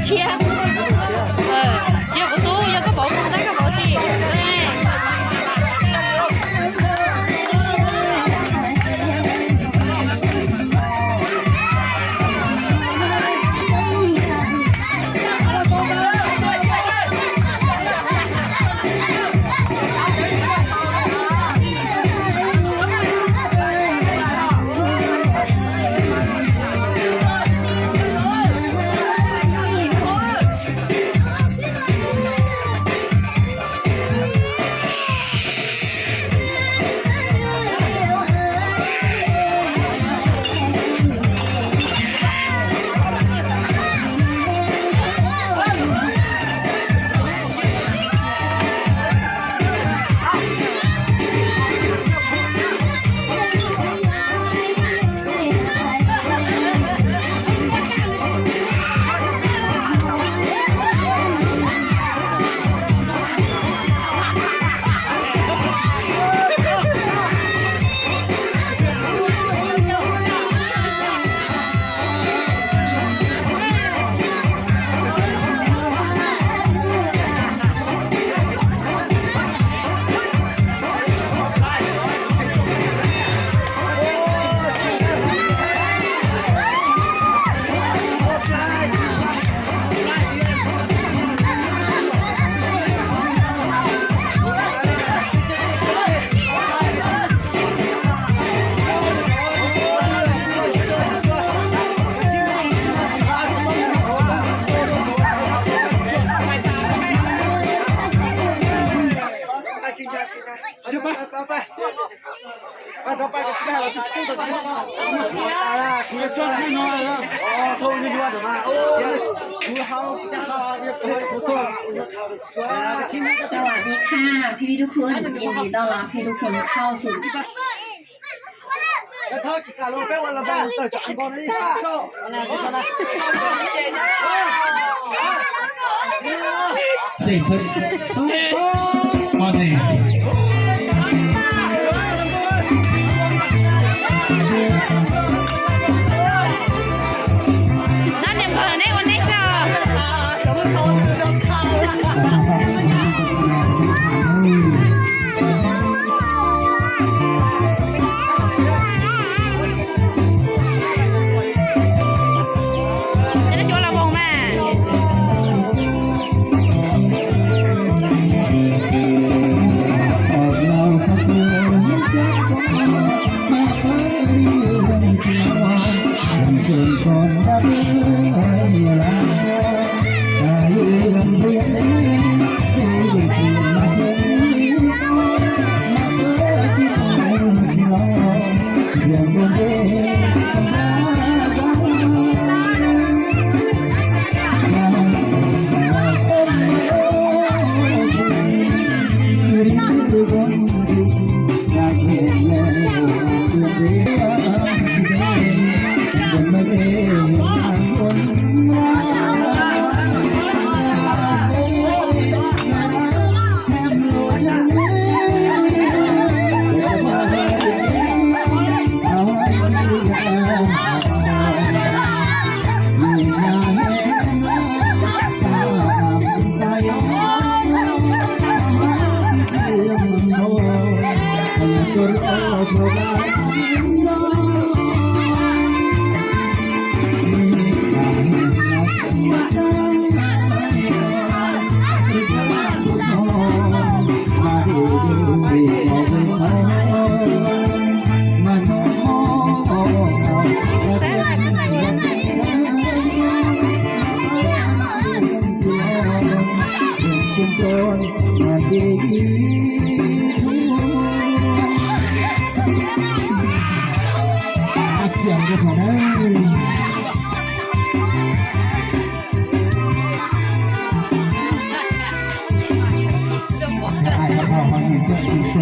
Tsis yog kuv tub, yog koj pauv kuv tab koj pauv tsis.สวัสดีค่ะ พี่ๆทุกคน ยินดีต้อนรับพี่ทุกคนเข้าสู่ Neb ua neej xwb.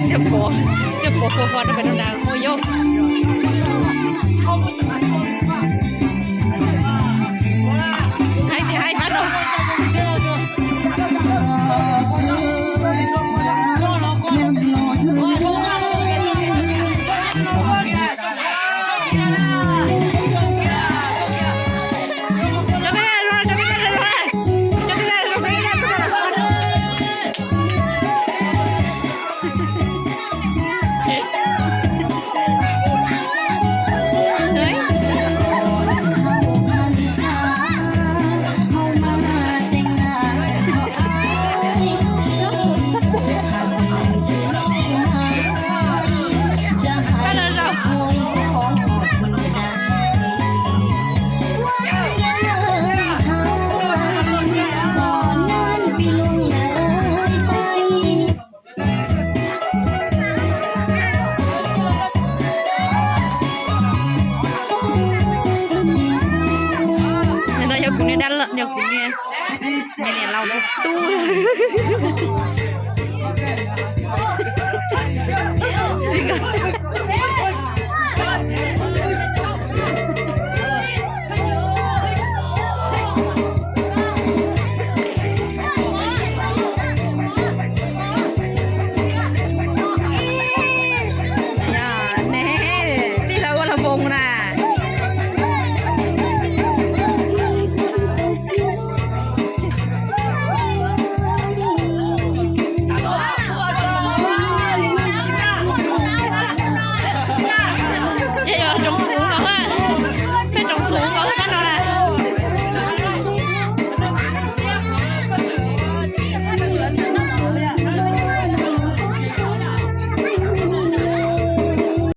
Xiab puas, xiab puas kho kho rau pem rau nrad ua yau. Hais tsis hais pab rau. Rau peb los, rau peb los. Niam laus tus tub.